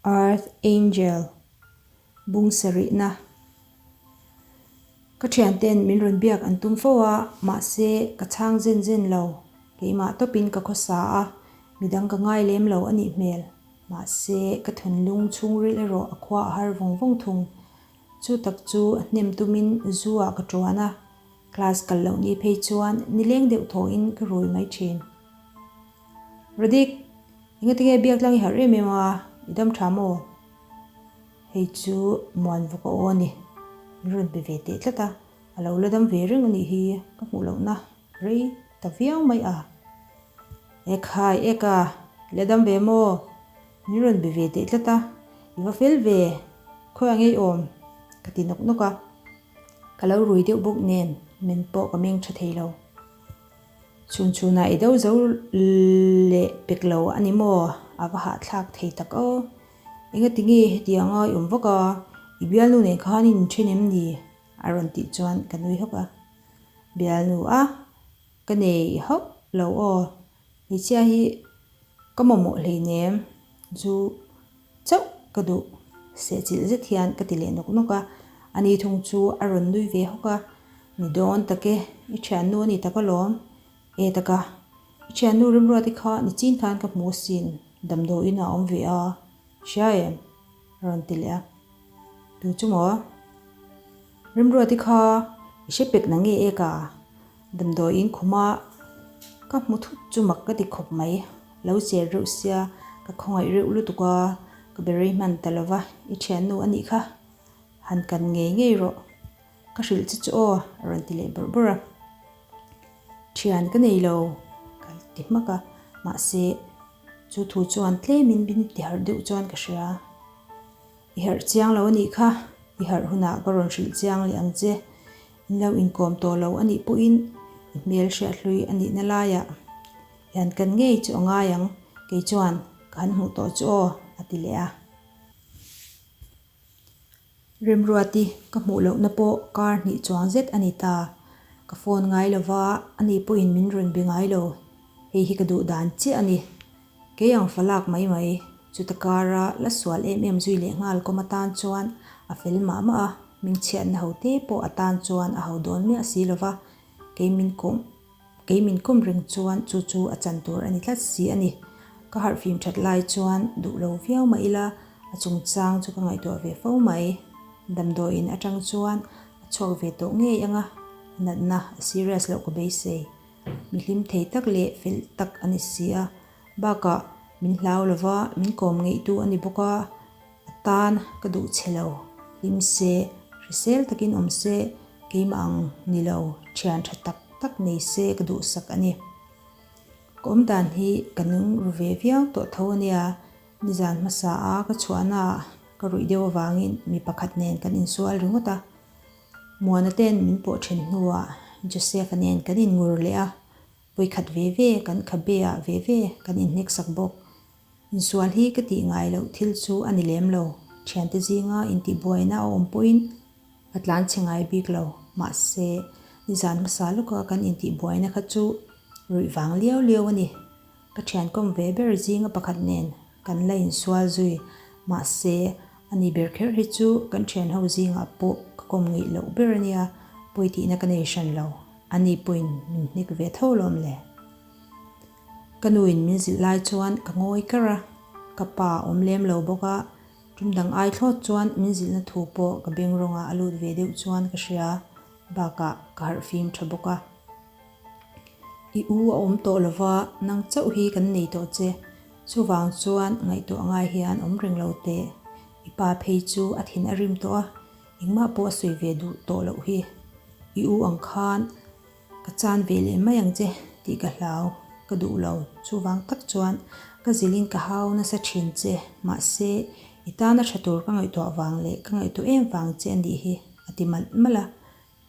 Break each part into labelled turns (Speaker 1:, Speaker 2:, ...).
Speaker 1: Earth Angel bung sarihna Ka thianten min rawn biak an tum fo a, mahse ka chhang zen zen lo. Keimah tawpin ka khawsa a, midang ka ngai lem lo a nih hmel. Mahse ka thinlung chhungril erawh a khua a har vawng vawng thung. Chu tak chu hnem tumin zu ah ka tuan a, class kal loh ni phei chuan nileng deuh thawhin ka rui mai thin. Radik, engatinge biak tlang i harh em em a, i dam tha maw? Hei chu Muanvuk a aw a ni, min rawn pe ve teh tlat a, a lo la dam ve reng a nih hi, ka hmuh lohna rei ta viau mai a. Ekhai, eka, i la dam ve maw? Min rawn be ve teh tlat a, i va fel ve, khawiah nge i awm? Ka ti nawk nawk a, ka lo rui deuh bawk nen men pawh ka meng tha thei lo. Chhun chhunah i do zo leh pek lo a ni maw? A va hahthlak thei tak aw. Engati nge hetianga i awm vak a? I bialnu nen khan i inthen em ni? A rawn tih chuan ka nui hawk a. Bialnu a, ka nei hauh lo aw. Hmeichhia hi ka mamawh hleinem chu chauh ka duh sehchilh zet hian ka ti leh nawk nawk a. Ani thung chu a rawn nui ve hawk a, Ni dawn tak e, i thiannu a ni tak alawm. E taka, i thiannu Remruati kha nichin khan ka hmu asin, damdawiin a awm ve a, hria em? a rawn ti leh a. Tu chu maw? Remruati kha i hre pek na nge e ka? Damdawiin khuma ka hmu thut chu mak ka ti khawp mai. Lo cher reuh sia, ka khawngaih reuh lutuk a, ka be rei hman ta lova, i thiannu a nih kha, han kan ngei ngei rawh. Ka hrilh che chu aw, a rawn ti leh bawrh bawrh a. Thian ka nei lo, ka ti hmak a, mahse chu thu chuan tlemin bin ti harh deuh chuan ka hria. I harh chiang lo a nih kha, i harh hunah ka rawn hrilh chiang leh ang che. In lo inkawm tawh lo a nih pawhin i hmel hriathlui a nihna laiah hian kan ngei chu a ngai ang, kei chuan ka han hmuh tawh chu aw, a ti leh a. Remruati ka hmuh lohna pawh kar hnih chuang zet a ni ta. Ka phone ngai lova, ani pawhin min rawn be ngai lo. Hei hi ka duh dan chiah a ni. Kei ang fa lak mai mai, chuta kara la sual em em zui leh nghal kawm atan chuan a fel mah mah a, hmingchhiatna ho te pawh atan chuan a ho dawn miah si lova, kei min kawm Kei min kawm reng chuan chu chu a chan tur a ni tlat si a ni. Ka harh fim that lai chuan duh lo viau mah ila a chungchang chu ka ngaihtuah ve fo mai. Damdawiin atang chuan a chhuak ve tawh ngei ang a, a natna a serious loh ka beisei. Mi hlim thei tak leh fel tak a ni si a, bakah min hlau lova min kawm ngeihtu a ni bawk a, A tan ka duh che lo, hlim se, hrisel takin awm se, keimah ang ni lo, thian tha tak tak nei se ka duhsak a ni. Ka awm dan hi ka nung ru ve viau tawh tho a nia, nizan hmasa a ka chhuahna ah ka ruih deuh avangin mi pakhat nen kan insual ringawt a, Muana ten min pawh then hnuah Joseph-a nen kan inngur leh a, vawikhat ve ve kan khabe ah ve ve kan inhnek sak bawk. Insual hi ka tih ngai loh thil chu a ni lem lo, thiante zinga intihbuaina a awm pawhin ka tlan chhe ngai bik lo. Mahse, nizan hmasa lawka kan intihbuaina kha chu ruih vang liau liau a ni. Ka thian kawm ve ber zinga pakhat nen kan la insual zui. Mahse, a ni ber kher hi chu kan thian ho zingah pawh ka kawm ngeih loh ber a nia, pawi tihna ka nei hran lo. A ni pawhin min hnek ve tho lawm le. Ka nuin min zilh lai chuan ka ngawi kar a, ka pa a awm lem lo bawk a, tum dang ai thlawt chuan min zilhna thu pawh ka beng rawngah a lut ve deuh chuan ka hria, bakah ka harh fim tha bawk a. I u a awm tawh lo va, nang chauh hi kan nei tawh che, chuvang chuan ngaihtuah ngai hian awm reng lo teh, i pa phei chu a thin a rim tawh a, engmah pawh a sawi ve duh tawh loh hi, i u ang khan Ka chan ve leh mai ang che tih ka hlau, ka duh lo. Chuvang tak chuan ka zilhin ka hau nasa thin che, mahse i tana tha tur ka ngaihtuah vang leh ka ngaihtuah em vang che a nih hi, a ti malh malh a.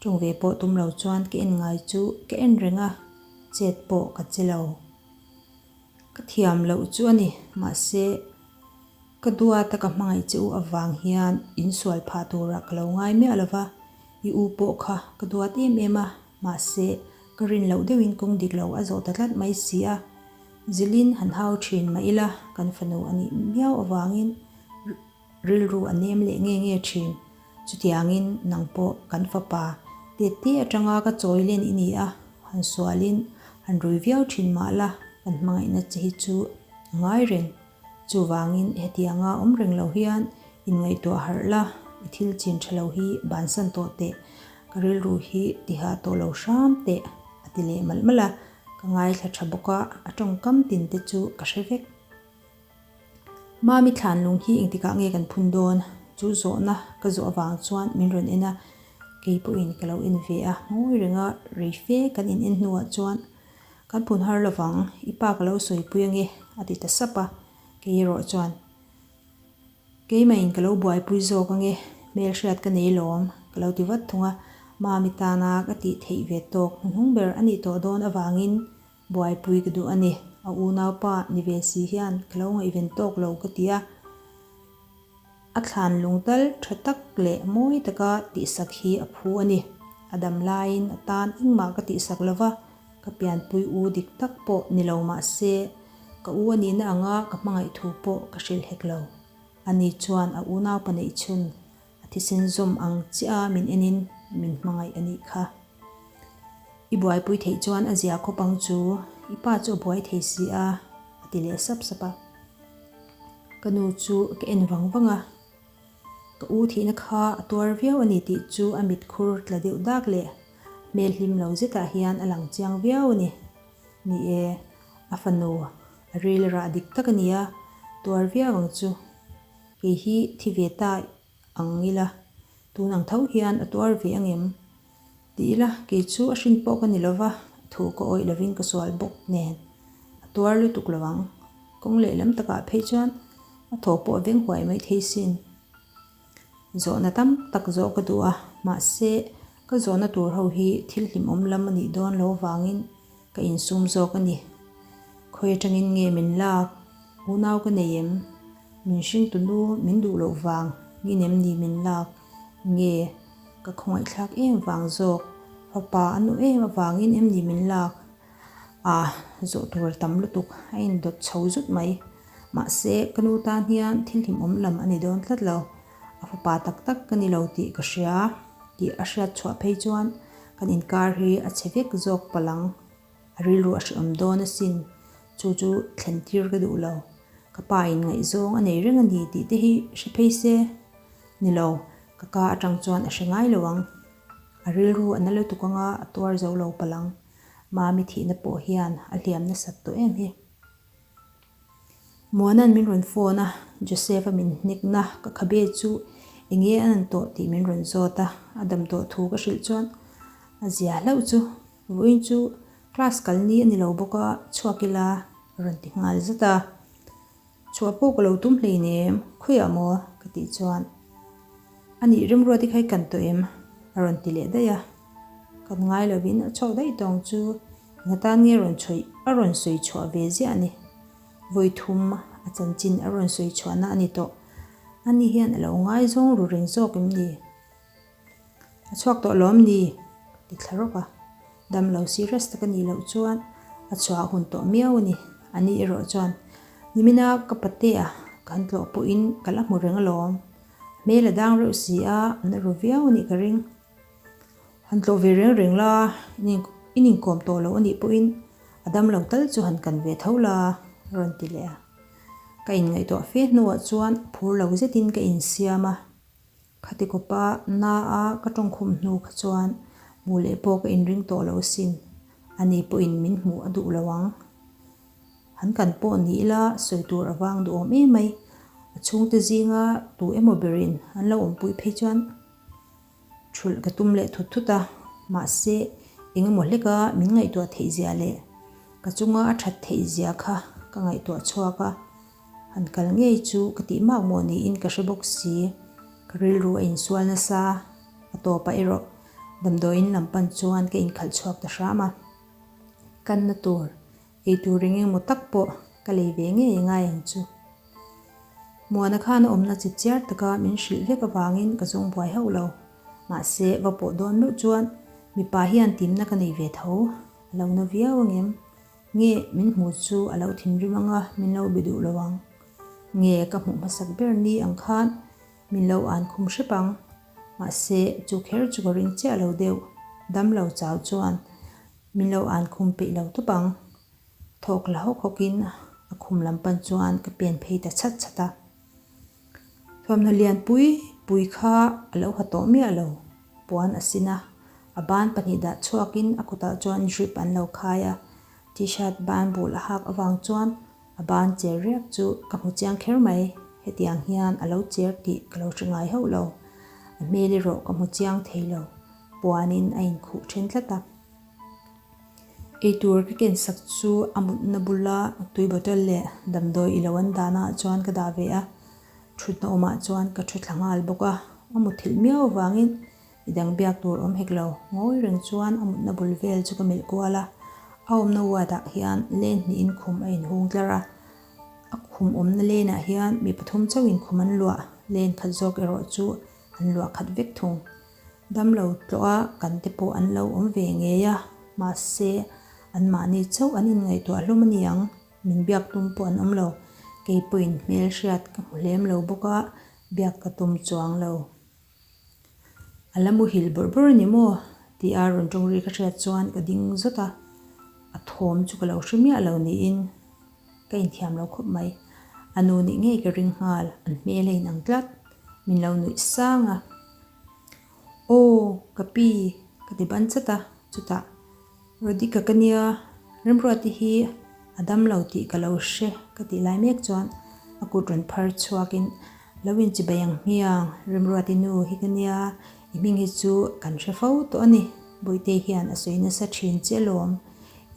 Speaker 1: Tawng ve pawh tum lo chuan ka en ngai chu ka en reng a, chet pawh ka che lo. Ka thiam loh chu a ni, mahse ka duata ka hmangaih che u avang hian insual phah turah ka lo ngai miah lo va, I u pawh kha ka duat em em a, mahse ka rin loh deuhin kawng dik lo a zawh ta tlat mai si a. Zilin han hau thin mah ila kan fanu a nih miau avangin rilru a nem leh nge nge thin. Chutiangin nang pawh kan fapa tette atanga ka chawi len i ni a, han sualin han rui viau thin mah la, kan hmangaihna che hi chu a ngai reng. Chuvangin hetianga awm reng lo hian inngaihtuah harh la, i thil chin tha lo hi bansan tawh teh, ka rilru hi tihah tawh lo hram teh, a ti leh malh malh a, ka ngaithla tha bawk a, a tawngkam tin te chu ka hre vek. Mami thlan lung hi engtikah nge kan phun dawn? Chu zawhna ka zawh avang chuan min rawn en a, kei pawhin ka lo en ve a, ngawi renga rei fe kan in en hnuah chuan kan phun har lovang, i pa ka lo sawipui ange a ti ta sap a, kei erawh chuan Keimahin ka lo buaipui zawk ange, hmelhriat ka nei lawm ka lo ti vat thung a, Mami tana ka tih theih ve tawk hnuhnung ber a nih tawh dawn avangin Buaipui ka duh a ni. A unaupa ni ve si hian ka lo ngaihven tawk lo ka ti a. A thlan lung tal tha tak leh mawi taka tihsak hi a phu a ni. A dam laiin a tan engmah ka tihsak lo va, ka pianpui u dik tak pawh ni lo mah se, ka u a nihna anga ka hmangaih thu pawh ka hrilh hek lo. Ani chuan a unaupa neih chhun A thisen zawm ang chiah a min enin min hmangaih a nih kha. I buaipui theih chuan a zia khawp ang chu, i pa chu a buai thei si a, a ti leh sap sap a. Ka nu chu ka en vang vang a, ka u thihna kha a tuar viau a ni tih chu a mit khur tla deuh dak leh hmel hlim lo zetah hian a lang chiang viau a ni. Ni e, a fanu a ril rah dik tak a ni a, tuar viau ang chu. Kei hi thi ve ta ang ila, tun ang tho hian a tuar ve ang em? Ti ila, kei chu a hrin pawh ka ni lova, a thu ka awih lovin ka sual bawk nen a tuar lutuk lo ang. Kawng lehlam takah phei chuan a thaw pawh a veng huai mai thei sin. Zawhna tam tak zawh ka duh a, mahse ka zawhna tur ho hi thil hlimawm lam a nih dawn lo vangin Ka insum zawk a ni. Khawi atangin nge min lak? Unau ka nei em? Min hringtu nu min duh loh vang ngin em ni min lak? Nge ka khawngaihthlak em vang zawk? Fapa a nu em avangin em ni min lak? Ah, zawh tur a tam lutuk, a indawt chho zut mai. Mahse, ka nu tan hian thil hlimawm lam a ni dawn tlat lo. A fapa tak tak ka ni lo tih ka hria tih a hriat chhuah phei chuan kan inkar hi a chhe vek zawk palh ang. A rilru a hrehawm dawn asin, chu chu thlen tir ka duh lo. Ka pa in ngaihzawng a nei reng a ni tih te hi hre phei se. Ni lo, ka ka atang chuan a hre ngai lo ang. A rilru a na lutuk anga a tuar zo lo palh ang. Mami thihna pawh hian a hliam nasat tawh em hi. Muana'n min rawn phone a, Joseph-a min hnekna ka khabe chu eng nge a nan tawh tih min rawn zawt a, a dam tawh thu ka hrilh chuan a zia hlauh chu vawiin chu class kal ni a ni lo bawk a, chhuak ila a rawn ti nghal zat a. Chhuah pawh ka lo tum hleinem, khawiah maw? ka tih chuan a nih Remruati kha i kan tawh em? a rawn ti leh daih a, kan ngai lovin a chhuak daih tawng chu Nga tan nge rawn chhuih a rawn sawi chhuah ve ziah a ni. Vawi thum a chanchin a rawn sawi chhuahna a ni tawh. Ani hian a lo ngaizawng ru reng zawk em ni? A chhuak tawh lawm ni? Ka ti thla rawk a. Dam lo serious tak a nih loh chuan a chhuah hun tawh miau a ni. Ani erawh chuan nimina ka patea ka han tlawh pawhin ka la hmu reng alawm. A hmel a dang reuh si a, a na ru viau a nih ka ring. Han tlawh ve reng reng la, in inkawm tawh loh a nih pawhin a dam lo tal chu han kan ve tho la, a rawn ti leh a. Ka inngaihtuah fe hnuah chuan phur lo zetin ka insiam a. Khati kawpa na a ka tawngkhum hnu kha chuan hmuh leh pawh ka inring tawh lo asin, ani pawhin min hmuh a duh lo ang. Han kan pawh ni ila sawi tur a vang duhawm em mai, a chhungte zinga tu emaw berin an lo awmpui phei chuan Thulh ka tum leh thut thut a, mahse eng emaw hleka min ngaihtuah theih zia leh ka chunga a that theih zia kha ka ngaihtuah chhuak a, han kal ngei chu ka tih mak maw niin ka hre bawk si, ka rilru a insual nasa, a tawpah erawh damdawiin lam pan chuan ka inkhalh chhuak ta hram a, kanna tur Eitur eng emaw tak pawh ka lei ve ngei ngai ang chu. Muana khan a awmna chip chiar taka min hrilh vek avangin ka zawng buai hauh lo. Mahse, va pawh dawn meuh chuan mipa hian timna ka nei ve tho. A lo na viau angem? Nge min hmu chu a lo thinrim anga min lo be duh lo ang? Nge ka hmuh hmasak ber ni ang khan? Min lo an khum hrep ang. Mahse, chu kher chu ka ring chiah lo deuh. Damlo chau chuan min lo an khum peih lo tawp ang. Thawk la hawk hawkin a khum lam pan chuan ka pen phei ta chhat chhat a. Thuamhnaw lian pui pui kha a lo ha tawh miah lo. Puan a sin a, a ban pahnih dah chhuakin a kutah chuan drip an lo khai a. T-shirt ban bul a hak avang chuan a ban cher riak chu ka hmu chiang kher mai. Hetiang hian a lo cher tih ka lo hre ngai hauh lo. A hmel erawh ka hmu chiang thei lo. Puanin a inkhuh then tlat a. Eitur ka ken sak chu a mutna bula tui bottle leh damdawi i lo an dahna ah chuan ka dah ve a, thutna awmah chuan ka thu thla nghal bawk a, a muthilh miau avangin midang biak tur awm hek lo, ngawi reng chuan a mutna bul vel chu ka melh kual a, a awmna ward ah hian len hnihin khum a inhung tlar a, a khum awmna len ah hian mi pathum chauhin khum an luah, len khat zawk erawh chu an luah khat vek thung. Damlo tlawh a kan te pawh an lo awm ve ngei a, mahse anmahni chauh an inngaihtuah hlawm a ni ang, min biak tum pawh an awm lo, kei pawhin hmelhriat ka hmu hlem lo bawk a, biak ka tum chuang lo. A la muhil bawrh bawrh a ni maw? tih a rawn tawng ri ka hriat chuan ka ding zawt a, a thawm chu ka lo hre miah lo niin ka inthiam lo khawp mai. A nu nih ngei ka ring nghal, an hmel a inang tlat, min lo nuih sang a. Aw, ka pi, ka ti ban chat a, chutah Rodika ka nia, Remruati hi a dam lo tih ka lo hre ka tih lai mek chuan a kut rawn phar chhuakin lo inchibei ang hmiang, Remruati nu hi ka nia, i hming hi chu kan hre fo tawh a ni, Bawihte hian a sawi nasa thin che alawm,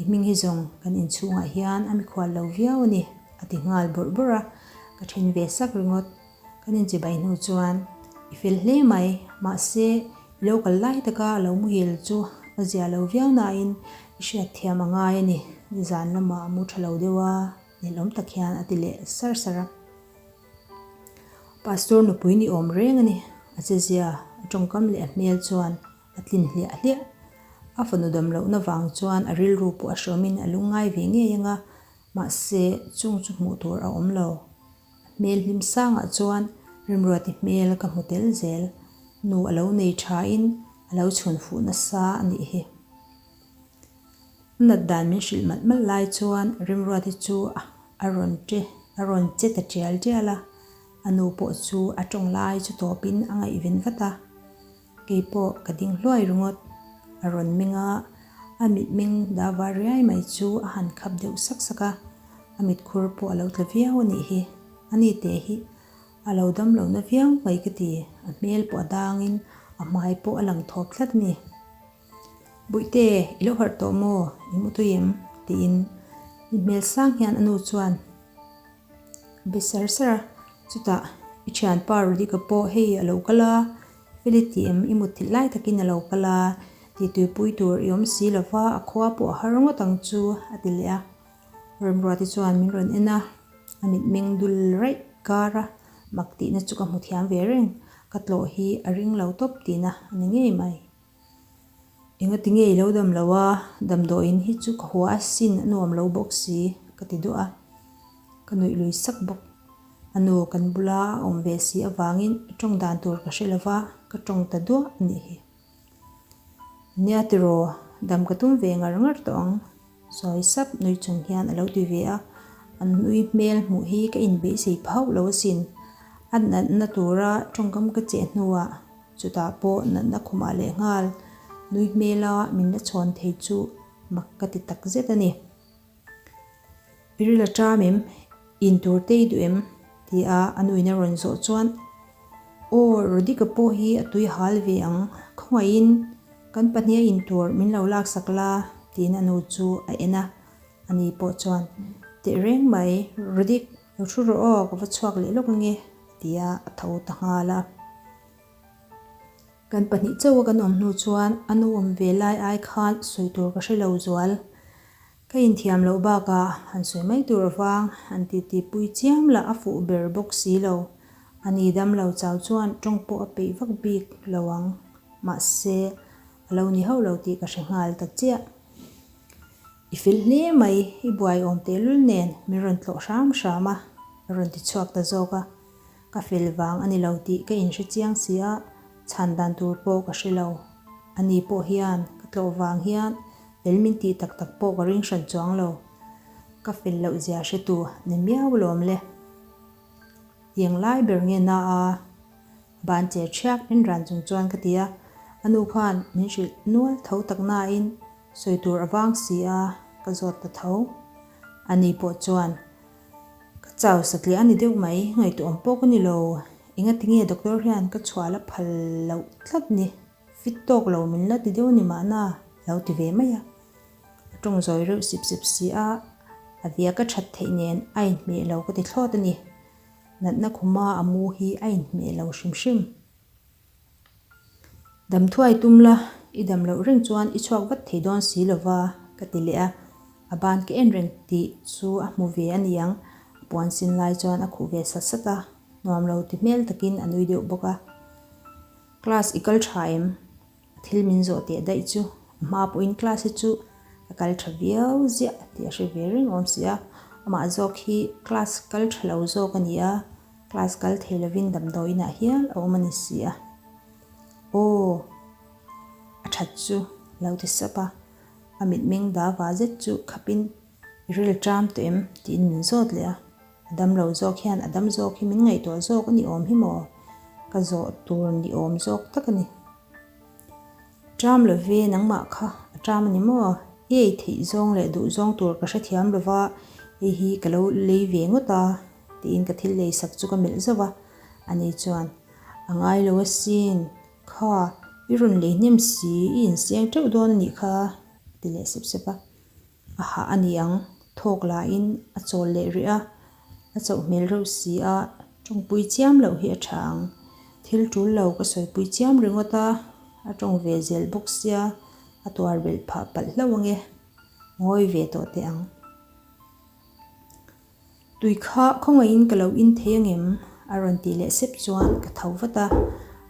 Speaker 1: i hming hi zawng kan inchhungah hian a mikhual lo viau a ni, a ti nghal bawrh bawrh a, ka then ve sak ringawt. Kan inchibai hnu chuan i fel hle mai, mahse i lo kal lai taka a lo muhil chu a zia lo viau nain i hriat thiam a ngai a ni, nizan lamah a mu tha lo deuh a, nelawm tak hian a ti leh sar sar a. Pastor nupui ni awm reng a ni, a che zia, a tawngkam leh a hmel chuan a tlin hliah hliah. A fanu dam lohna vang chuan a rilru pawh a hrawmin a lungngai ve ngei ang a, mahse chung chu hmuh tur a awm lo. Hmel hlim sangah chuan Remruati hmel ka hmu tel zel. Nu a lo nei thain a lo chhun fuh nasa a nih hi. A nat dan min hrilh malh malh lai chuan Remruati chu a rawn che a rawn che ta tial tial a, a nu pawh chu a tawng lai chu tawpin a ngaihven vat a. Kei pawh ka ding hluai ringawt. A rawn meng a, a mitmeng dah var riai mai chu a han khap deuh sak sak a, a mitkhur pawh a lo tla viau a nih hi. A ni teh hi a lo dam lo na viau mai ka ti, a hmel pawh a dangin a hmai pawh a lang thawp tlat a ni. Buihte, i lo harh tawh maw? I mu tui em? tiin i hmel sang hian a nu chuan a be sar sar a, chutah i thianpa Rudika pawh hei a lo kal a, Feli tih em i mut thilh lai takin a lo kal a, tih tuipui tur i awm si lo va, a khua pawh a har ngawt ang chu a ti leh a. Remruati chuan min rawn en a, a mitmeng dul raih kar a, mak tihna chu ka hmu thiam ve reng, ka tlawh hi a ring lo tawp tihna a ni ngei mai. Engati nge i lo dam lo a, damdawiin hi chu ka hua a sin a nuam lo bawk si ka ti duah a, ka nuih lui sak bawk. A nu kan bula a awm ve si avangin tawng dan tur ka hre lo va, ka tawng ta duah a nih hi. Nia tiraw, dam ka tum ve ngar ngar tawh ang, sawi sap nui chung hian a lo ti ve a, a nui hmel hmuh hi ka inbeisei pha hauh lo asin. A natna tura tawngkam ka cheh hnuah Chutah pawh natna khumah leh nghal nui hmela min la chhawn thei chu mak ka ti tak zet a ni. I ril a ṭam em? In tur te i duh em? ti a a nuin a rawn zawh chuan Aw, Rodika pawh hi a tui hal ve ang, khawngaihin kan pahniha in tur min lo laksak la tiin a nu chu a en a, ani pawh chuan Tehreng mai, Rodik, lo thu rawh aw, ka va chhuak leh lawk ange a ti a, a tho ta nghal a. Kan pahnih chauha kan awm hnu chuan a nu awm ve lai ai khan sawi tur ka hre lo zual. Ka inthiam loh bakah han sawi mai tur avang han titi pui chiam lah a fuh ber bawk si lo. A ni dam lo chau chuan tawng pawh a peih vak bik lo ang. Mahse, a lo ni hauh lo tih ka hre nghal ta chiah. I fel hle mai, i buai awm tehlul nen min rawn tlawh hram hram a, a rawn ti chhuak ta zawk a. Ka fel vang a ni lo tih ka inhre chiang si a, chhan dan tur pawh ka hre lo. Ani pawh hian ka tlawh vang hian fel min tih tak tak pawh ka ring hran chuang lo. Ka fel loh zia hretu ni miau lawm le. Tiang lai ber nge na a ban che ṭhiak en ran chung chuan ka ti a, a nu khan min hrilh nual tho tak nain sawi tur a vang si a, ka zawt ta tho. Ani pawh chuan ka chau satliah a ni deuh mai, ngaihtuahawm pawh ka ni lo, engati nge doctor hian ka chhuah la phal loh tlat ni, fit tawk lo min la ti deuh a ni mahna lo ti ve mai a. A tawng zawi reuh sip sep si a, a viak a that theih nen a inhmeh lo ka ti thlawt a ni. Natna khuma a mu hi a inhmeh lo hrim hrim. Dam thuai tum la, i dam loh reng chuan i chhuak vat thei dawn si lo va, ka ti leh a. A ban ka en reng tih chu a hmu ve a ni ang, a puan sin lai chuan a khuh ve sat sat a, nuam lo ti hmel takin a nui deuh bawk a. Class i kal tha em? A thil min zawh teh daih chu a hma pawhin class hi chu ka kal tha viau ziah tih a hre ve reng awm si a, amah zawk hi class kal tha lo zawk a ni a, class kal thei lovin damdawiinah hial a awm a ni si a. Aw, a that chu a lo ti sap a, a mitmeng dava zet chu khapin i ril ṭam tawh em tiin min zawt leh a. A dam lo zawk hian a dam zawk hi min ngaihtuah zawk a ni awm hi maw? Ka zawh tur ni awm zawk tak a ni. Ṭam lo ve nangmah kha a ṭam a ni maw? I ei theih zawng leh duh zawng tur ka hrethiam lo va, hei hi ka lo lei ve ngawt a, tiin ka thil lei sak chu ka melh zauh a. Ani chuan, A ngai lo asin, kha i rawn lei hnem si, i insiang ṭeuh dawn a nih kha, a ti leh sep sep a. A hah a ni ang, thawk lahin a chawl leh rih a, a chauh hmel reuh si a, tawngpui chiam loh hi a tha ang. Thil tul lo ka sawipui chiam ringawt a, a tawng ve zel bawk sia, a tuar belh phah palh hlauh ange, ngawi ve tawh teh ang. Tui kha khawngaihin ka lo in thei angem? A rawn tih leh sep chuan ka tho vat a,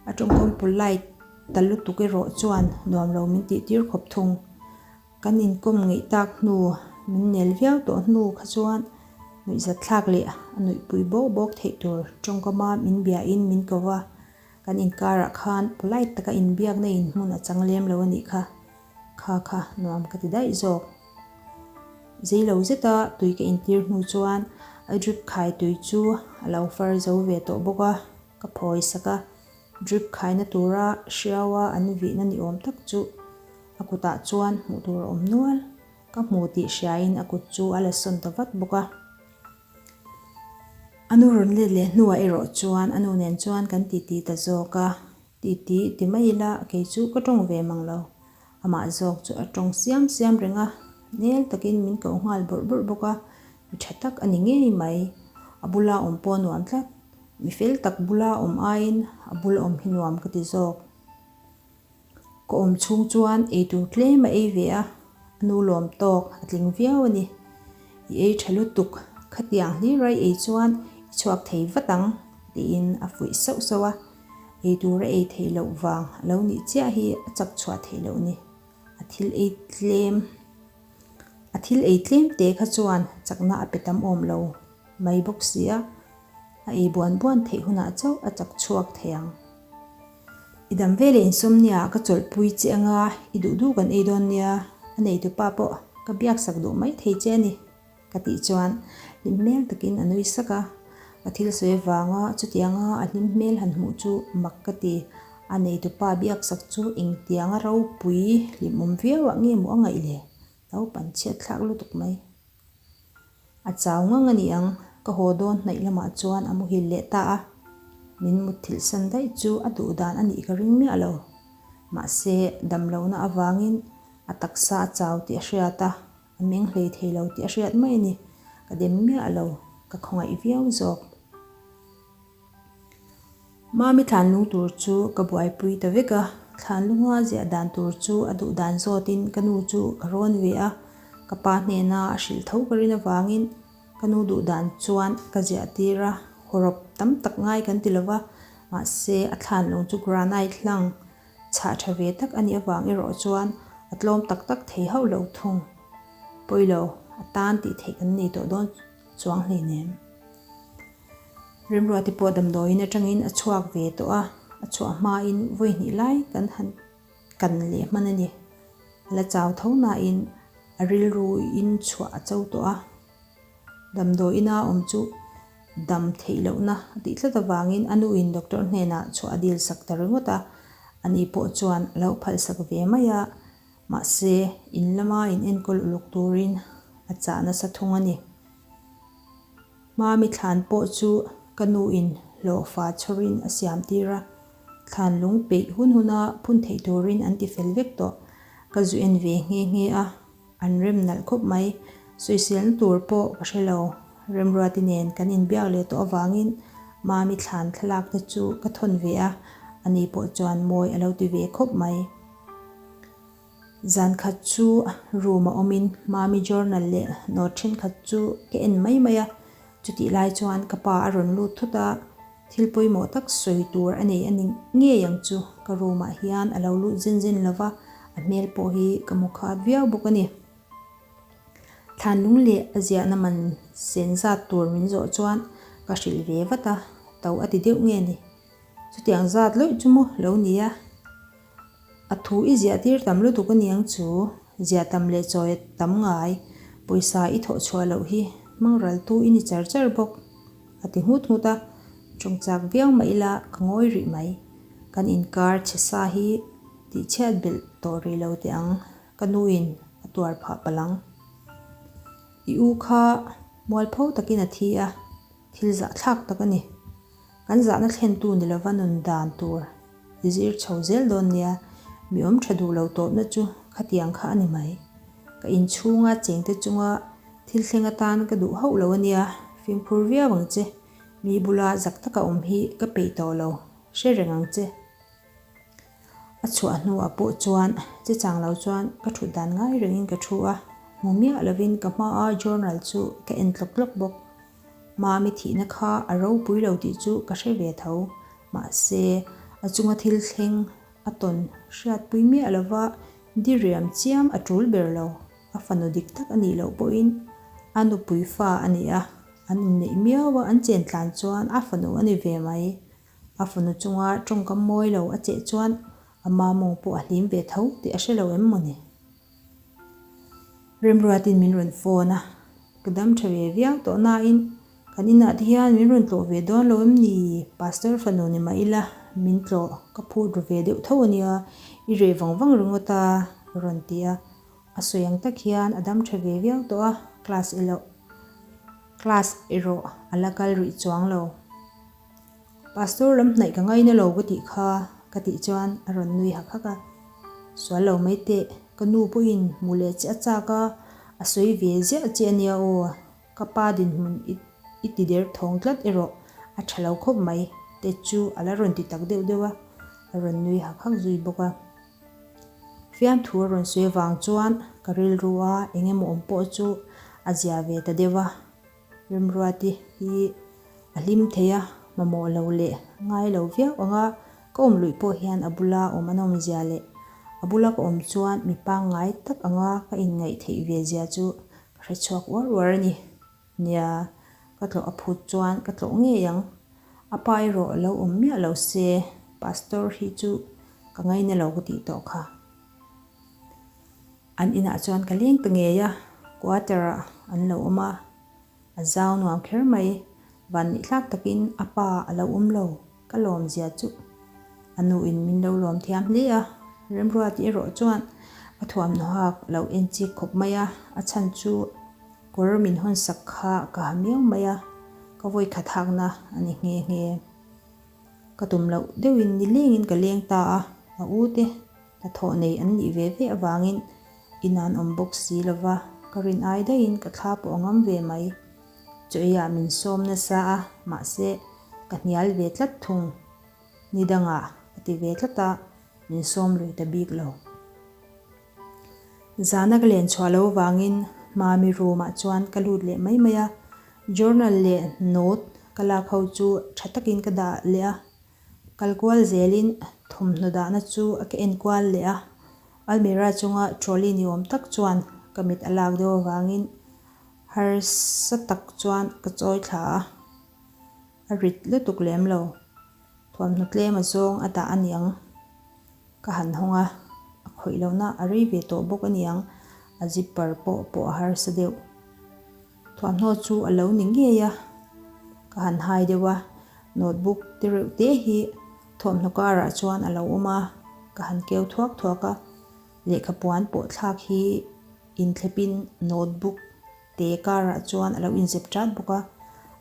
Speaker 1: a tawngkawm polite ta lutuk erawh chuan nuam lo min tih tir khawp thung. Kan inkawm ngeih tak hnu, min nel viau tawh hnu kha chuan nuihzatthlak leh a nuihpui bawk bawk theih tur tawngkama min biain min ko va, kan inkarah khan polite taka inbiakna in hmun a chang lem lo a nih kha. Kha kha nuam ka ti daih zawk. Zei lo zeta tui ka intir hnu chuan a drip khai tui chu a lo far zo ve tawh bawk a, ka phawi sak a, drip khaina tura hriaua an vihna ni awm tak chu a kutah chuan hmuh tur a awm nual. Ka hmu tih hriain a kut chu a la sawn ta vat bawk a. A nu rawn let leh hnuah erawh chuan a nu nen chuan kan titi ta zawk a. Titi ti mai ila kei chu ka tawng ve mang lo. Amah zawk chu a tawng siam siam reng a, nel takin min ko nghal bawrh bawrh bawk a, mi tha tak a ni ngei mai. A bula awm pawh a nuam tlat. Mi fel tak bula awm aiin a bula awm hi nuam ka ti zawk. Ka awm chhung chuan eitur tlem a ei ve a, a nu lawm tawk a tling viau a ni. I ei tha lutuk, khatiang hlir a i ei chuan i chhuak thei vat ang, tiin a fuih sauh sauh a. Eitur a ei theih loh vang a lo nih chiah hi a chak chhuah theih loh ni. A thil ei tlem, a thil ei tlem te kha chuan chakna a pe tam awm lo mai bawk si a, a ei buan buan theih hunah chauh a chak chhuak thei ang. I dam ve leh insawm nia ka chawlhpui che anga i duh duh kan ei dawn nia, a neitupa pawh ka biaksak duh mai thei che a ni ka tih chuan hlim hmel takin a nui sak a, ka thil sawi avanga chutianga a hlim hmel han hmuh chu mak ka ti, a neitupa biaksak chu engtianga ropui hlimawm viauah nge maw a ngaih le, naupan chhiat thlak lutuk mai. A chau ngang a ni ang, ka haw dawn hnaih lamah chuan a muhil leh ta a, min mutthilh san daih chu a duh dan a nih ka ring miah lo. Mahse, damlohna avangin a taksa a chau tih a hriat a, a meng hlei thei lo tih a hriat mai a ni. Ka dem miah lo, ka khawngaih viau zawk. Mami thlanlung tur chu ka buaipui ta vek a, thlanlunga ziah dan tur chu a duh dan zawtin ka nu chu ka rawn ve a, ka pa hnena a hrilh tho ka rin avangin ka nu duh dan chuan ka ziah tir a, hawrawp tam tak ngai kan ti lova, mahse a thlanlung chu granite hlang chhah tha ve tak a nih avang erawh chuan a tlawm tak tak thei hauh lo thung. Pawilo, a tan tih theih kan nei tawh dawn chuang hleinem. Remruati pawh damdawiin atangin a chhuak ve tawh a, a chhuah hmain vawi hnih lai kan han kan leh hman a ni. A la chau tho nain a rilruin chhuah a cho tawh a. Damdawiina awm chu dam theih lohna a tih tlat avangin a nuin doctor hnenah chhuah a dil sak ta ringawt a, ani pawh chuan a lo phalsak ve mai a, mahse in lama in enkawl uluk turin a chah nasa thung a ni. Mami thlan pawh chu ka nuin hlawhfa chhawrin a siam tir a, thlan lung peih hun huna phun theih turin an ti fel vek tawh. Ka zu en ve nghe nghe a, an rem nalh khawp mai. Sawiselna tur pawh ka hre lo. Remruati nen kan inbiak leh tawh avangin Mami thlan thlalak te chu ka thawn ve a, ani pawh chuan mawi a lo ti ve khawp mai. Zan khat chu room a awmin Mami journal leh note thenkhat chu ka en mai mai a, chutih lai chuan ka pa a rawn lut thut a, thil pawimawh tak sawi tur a nei a ni ngei ang chu ka room ah hian a lo lut zen zen lo va, a hmel pawh hi ka hmu khat viau bawk a ni. Thlan lung leh a ziahna man sen zat tur min zawh chuan ka hrilh ve vat a, to a ti deuh nge ni. Chutiang zat lawih chu maw lo ni a. A thu i ziah tir tam lutuk a niang chu, ziah tam leh chawi tam ngai, pawisa i thawh chhuah loh hi hmangraltu i ni char char bawk, a ti nghut nghut a, tawng chak viau mah ila ka ngawi rih mai. Kan inkar chhe sa hi tihchhiat belh tawh rih lo teh ang, ka nuin a tuar phah palh ang. I u kha mualpho takin a thi a, thil zahthlak tak a ni. Kan zahna thlentu ni lova nun dan tur i zir chho zel dawn nia, mi awm tha duh lo tawpna chu khatiang kha a ni mai. Ka inchhunga chengte chunga thil thleng atan ka duh hauh lo a nia, fimkhur viau ang che, mi bula zak taka awm hi ka peih tawh lo, hre reng ang che. A chhuah hnuah pawh chuan che chang lo chuan ka thut dan ngai rengin ka thu a, hmu miah lovin ka hmaa journal chu ka en tlawk tlawk bawk. Mami thihna kha a ropui lo tih chu ka hre ve tho. Mahse, a chunga thil thleng a tawn hriatpui miah lova diriam chiam a tul ber lo. A fanu dik tak a nih loh pawhin a nupui fa a ni a, an inneih miau a, an chen tlan chuan a fanu a ni ve mai. A fanu chunga tawngkam mawi lo a cheh chuan a mamawng pawh a hlim ve tho tih a hre lo em mawni? Remruatin min rawn phone a, ka dam tha ve viau tawh nain kan inah te hian min rawn tlawh ve dawn lo em ni? Pastor fanu ni mah ila min tlawh ka phut ru ve deuh tho a nia, i reh vang vang ringawt a, a rawn ti a. A sawi ang tak hian a dam tha ve viau tawh a, class eloh class erawh a la kal rih chuang lo. Pastor lam hnaih ka ngaina lo ka tih kha ka tih chuan a rawn nui hak hak a. Sual lo mai teh, ka nu pawhin hmu leh che a chak a, a sawi ve ziah che a nia aw, ka pa dinhmun i i ti der thawng tlat erawh a tha lo khawp mai te chu a la rawn ti tak deuh deuh a, a rawn nui hak hak zui bawk a. Fiamthu a rawn sawi avang chuan ka rilru a eng emaw awm pawh chu a zia ve ta deuh a. Remruati hi a hlim thei a, mamawh lo leh ngai lo viau ang a, ka awm luih pawh hian a bula awm an awm zia leh a bula ka awm chuan mi pangngai tak anga ka inngaih theih ve zia chu ka hre chhuak uar uar a ni. Nia, ka tlawh a phut chuan ka tlawh ngei ang. A pa erawh lo awm miah lo se, Pastor hi chu ka ngaina lo ka tih tawh kha. An inah chuan ka leng ta ngei a, quarter ah an lo awm a, a zau nuam kher mai, van nih hlak takin a pa a lo awm lo, ka lawm zia chu a nu in min lo lawm thiam hle a, Remruati erawh chuan ka thuamhnaw hak lo en chik khawp mai a, a chhan chu kawr min hawn sak kha ka ha miau mai a, ka vawi khat hakna a ni nghe nghe. Ka tum loh deuhin nilengin ka leng ta a, a u te Hnathawh nei an nih ve ve avangin in an awm bawk si lo va, ka rin ai daihin ka thla pawh a ngam ve mai. Chaw eiah min sawm nasa a, mahse ka hnial ve tlat thung. Ni dangah ka ti ve tlat a, min sawm lui ta bik lo. Zana ka len chhuah lo avangin Mami room ah chuan ka lut leh mai mai a, journal leh note ka lak ho chu tha takin ka dah leh a. Kal kual zelin thawmhnaw dahna chu a ka en kual leh a, almirah chunga trolley ni awm tak chuan ka mit a lak deuh avangin harsa tak chuan ka chawi thla a. A rit lutuk lem lo. Thuamhnaw tlem a zawng a dah a niang. Ka han hawng a, a khawih lohna a rei ve tawh bawk a niang, a zipper pawh pawh a harsa deuh. Thuamhnaw chu a lo ni ngei a, ka han hai deuh a, notebook te reuh te hi thuamhnaw karah chuan a lo awm a, ka han keu thuak thuak a, lehkha puan pawh thlak hi inthlepin notebook te karah chuan a lo inzep ṭat bawk a,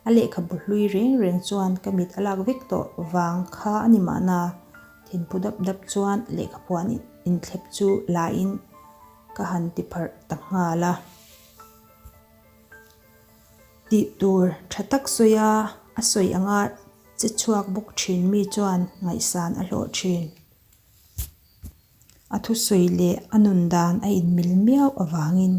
Speaker 1: a lehkhabu hlui reng reng chuan ka mit a lak vek tawh vang kha a ni mahna, thinphu dap dap chuan lehkhapuan inthlep chu lain ka han ti pharh ta nghal a. Tih tur tha tak sawi a, a sawi anga che chhuak bawk thin mi chuan ngaihsan a hlawh thin. A thusawi leh a nun dan a inmil miau avangin.